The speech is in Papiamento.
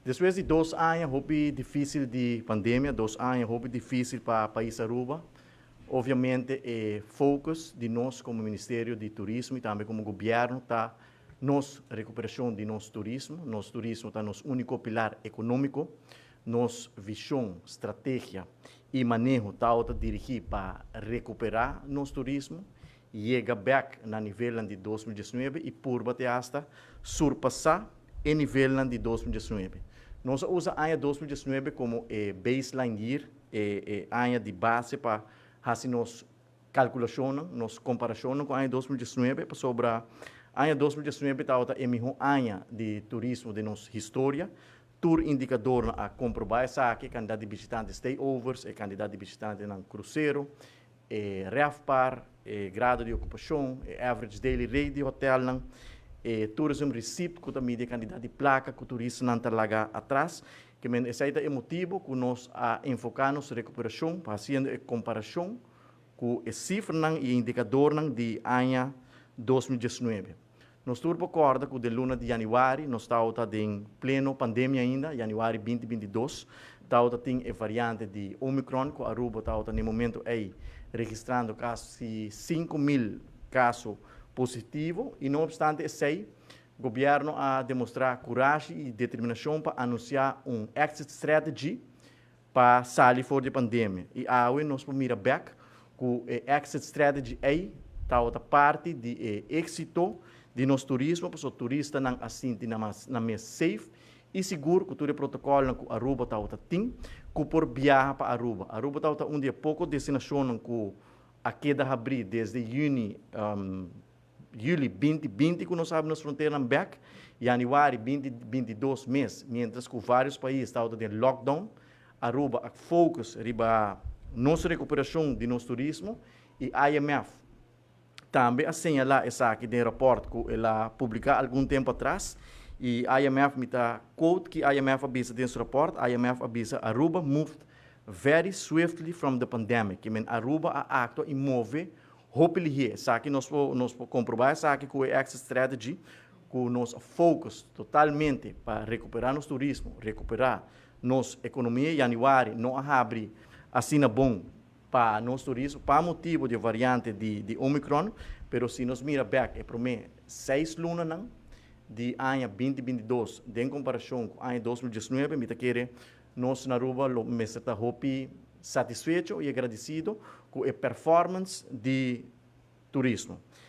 Despues di 2 aña hopi dificil di pandemia, 2 aña hopi dificil pa pais Aruba, obviamente e focus di nos como Ministerio di Turismo y tambe como gobierno ta nos recuperacion di nos turismo. Nos turismo ta nos unico pilar economico. Nos vision, strategia y maneho ta dirigi pa recupera nos turismo, yega back na nivel di 2019 y por te hasta surpasa e nivel di 2019. Nos a usa aña 2019 como baseline year, aña di base pa haci nos calculacion, nos comparacion cu aña 2019, pasobra aña 2019 tabata e miho aña di turismo di nos historia. Tur indicador a comproba esaki: cantidad di bishitante stayovers, e cantidad di bishitante na crucero, e RevPAR, e grado di ocupacion, e average daily rate di hotel, e tourism receipt, cu ta midi cantidad di placa cu turistanan ta laga atras. Kiermen, esey ta e motibo cu nos a enfoca nos recuperacion, haciendo e comparacion cu e cifranan y indicadornan di aña 2019. Nos tur por corda cu den luna di januari, nos tabata den pleno pandemia ainda, januari 2022, tabata tin e variante di Omicron, cu Aruba tabata na e momento ey registrando casi 5 mil caso positivo y, no obstante esey, gobierno a demostra corashi y determinacion pa anuncia un exit strategy pa sali for di pandemia. Y awe nos por mira back cu e exit strategy ey ta parti di exito di nos turismo, pasobra turistanan a sinti nan mes safe y sigur cu tur e protocol cu Aruba ta tin, cu por biaha pa Aruba. Aruba ta un di poco destinacion cu a keda habri desde juni, juli 2020, cu nos a habri nos frontera back, januari 2022 mes, mientras cu varios pais tabata den lockdown, Aruba a focus riba nos recuperacion di nos turismo y IMF tambe a señala esaki den rapport cu el a publica algun tempo atras. Y IMF, mi ta quote cu IMF a bisa den rapport, IMF a bisa: "Aruba moved very swiftly from the pandemic." Kiermen, Aruba a actua y move hopi lihe. Esaki nos por comproba esaki cu e exit strategy, cu nos focus totalmente pa recupera nos turismo, recupera nos economia. Januari no a habri asina bon pa nos turismo, pa motibo di variante di Omicron, pero si nos mira back, e prome 6 lunanan di aña 2022, den comparacion cu aña 2019, mi ta kere nos na Aruba lo mester ta hopi satisfecho y agradecido cu e performance di turismo.